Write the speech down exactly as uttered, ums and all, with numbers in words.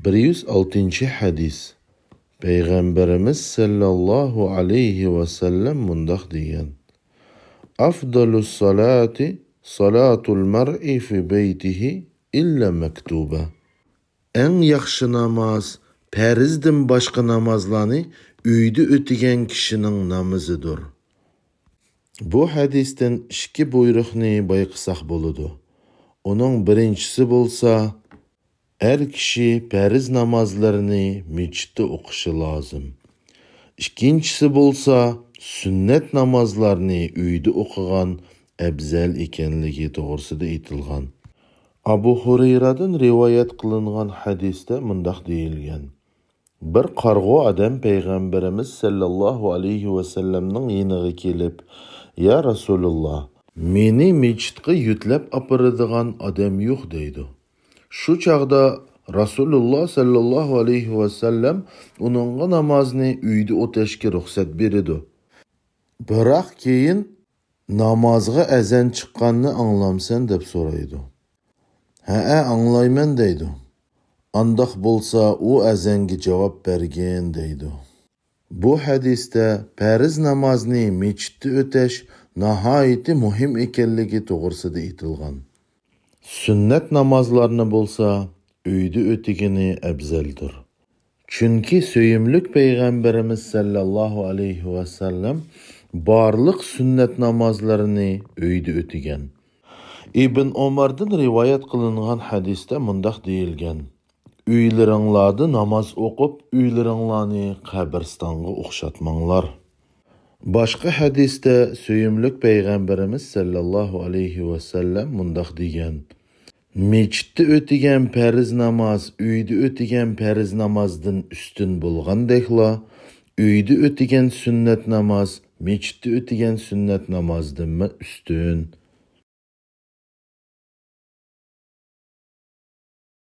بىر يۈز ئالتىنچى ھەدىس. پەيغەمبىرىمىز سەللەللاھۇ ئەلەيھى ۋەسەللەم مۇنداق دېگەن: «ئەفدەلۇس سالاتى سالاتۇل مەرئى فى بەيتىھى ئىللا مەكتۇبە.» ئەڭ ياخشى ناماز پەرزدىن باشقا نامازلارنى ئۆيدە ئۆتىگەن كىشىنىڭ نامىزىدۇر. بۇ ھەدىستىن ئىككى بۇيرۇقنى بايقىساق بولىدۇ. ئۇنىڭ بىرىنچىسى بولسا، ئەر كىشى پەرز نامازلىرىنى مەسچىتتە ئوقۇشى لازىم. ئىككىنچىسى بولسا، سۈننەت نامازلارنى ئۆيدە ئوقۇغان ئەپزەل ئىكەنلىكى توغرىسىدا ئېيتىلغان. ئەبۇ ھۇرەيرادىن رىۋايەت قىلىنغان ھەدىستە مۇنداق دېيىلگەن: بىر قارىغۇ ئادەم پەيغەمبىرىمىز سەللەللاھۇ ئەلەيھى ۋەسەللەمنىڭ يېنىغا كېلىپ، «يا رەسۇلۇللا، مېنى مەسچىتقا يۆتلەپ ئاپىرىدىغان ئادەم يوق» دەيدۇ. شۇ چاغدا رەسۇلۇللا سەللەللاھۇ ئەلەيھى ۋەسەللەم ئۇنىڭغا نامازنى ئۆيدە ئۆتەشكە رۇخسەت بېرىدۇ. بىراق كېيىن، «نامازغا ئەزان چىققاننى ئاڭلامسەن؟» دەپ سورايدۇ. «ھەئە، ئاڭلايمەن» دەيدۇ. «ئانداق بولسا ئۇ ئەزانغا جاۋاب بەرگىن» دەيدۇ. بۇ ھەدىستە پەرز نامازنى مەسچىتتە ئۆتەش ناھايىتى مۇھىم ئىكەنلىكى توغرىسىدا ئېيتىلغان. سۈننەت نامازلارنى بولسا ئۆيدە ئۆتىگىنى ئەپزەلدۇر. چۈنكى سۆيۈملۈك پەيغەمبىرىمىز سەللەللاھۇ ئەلەيھى ۋەسەللەم بارلىق سۈننەت نامازلىرىنى ئۆيدە ئۆتىگەن. ئىبن ئۆمەردىن رىۋايەت قىلىنغان ھەدىستە مۇنداق دېيىلگەن: «ئۆيلىرىڭلاردا ناماز ئوقۇپ، ئۆيلىرىڭلارنى قەبرىستانغا ئوخشاتماڭلار.» باشقا ھەدىستە سۆيۈملۈك پەيغەمبىرىمىز سەللەللاھۇ ئەلەيھى ۋەسەللەم مۇنداق دېگەن: «مەسچىتتە ئۆتىگەن پەرز ناماز ئۆيدە ئۆتىگەن پەرز نامازدىن ئۈستۈن بولغاندەكلا، ئۆيدە ئۆتىگەن سۈننەت ناماز مەسچىتتە ئۆتىگەن سۈننەت نامازدىنمۇ ئۈستۈن.»